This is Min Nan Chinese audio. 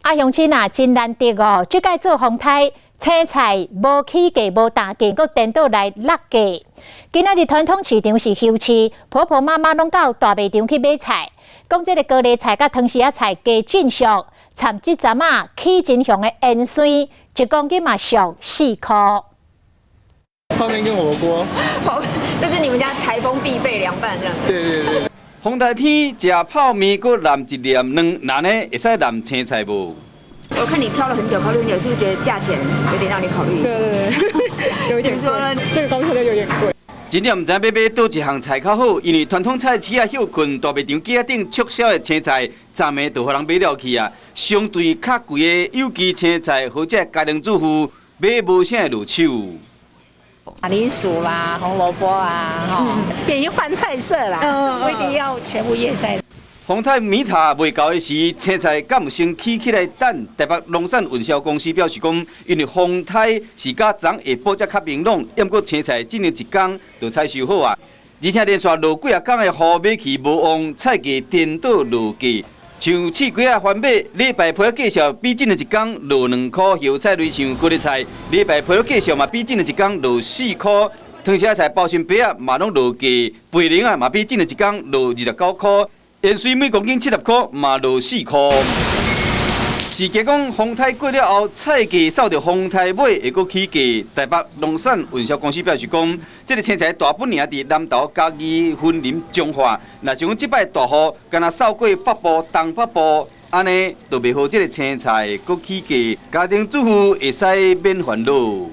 啊，鄉親啊，真難得哦！這擺做風颱，青菜無起價無彈價，閣顛倒來落價。今仔日傳統市場是休市，婆婆媽媽攏到大賣場去買菜。講這個高麗菜佮糖絲仔菜價真俗，參這陣仔起真雄的芫荽，一公斤嘛俗4箍。泡麵跟火鍋。泡，這是你們家颱風必備涼拌，這樣。對對對。風颱天食泡麵，閣淋一粒卵，那呢會使淋青菜無？我看你挑了很久，考慮很久，是不是覺得價錢有點讓你考慮？對對對，有一點貴。這個剛才就有點貴。真正毋知欲買佗一項菜較好，因為傳統菜市仔歇睏，大賣場機仔頂促銷的青菜，昨暝就予人買了去啊。相對較貴的有機青菜，予這家庭主婦買無啥會落手。馬鈴薯啦，紅蘿蔔啊，吼，便於換菜色啦，不一定要全部葉菜。風颱米塔未到的時，青菜敢有先起起來等？台北農產運銷公司表示講，因為風颱是較昨下晡才較明朗，毋過青菜進前一工就採收好啊，而且連續落幾仔工的雨，買去無旺，菜價顛倒落價。像試粿仔番麥，禮拜批價數比進前一工落2箍；葉菜類像高麗菜，禮拜批價數嘛比進前一工落4箍。糖絲仔菜包心白仔嘛攏落價，白靈仔嘛比進前一工落29箍。芫荽每公斤70箍，嘛落4箍。是假講風颱過了後，菜價掃著風颱尾會閣起價。台北農產運銷公司表示講，這個青菜大本營佇南投、嘉義、雲林、彰化，若是講這擺大雨，敢若掃過北部、東北部，按呢就袂予這個青菜閣起價，家庭主婦會使免煩惱。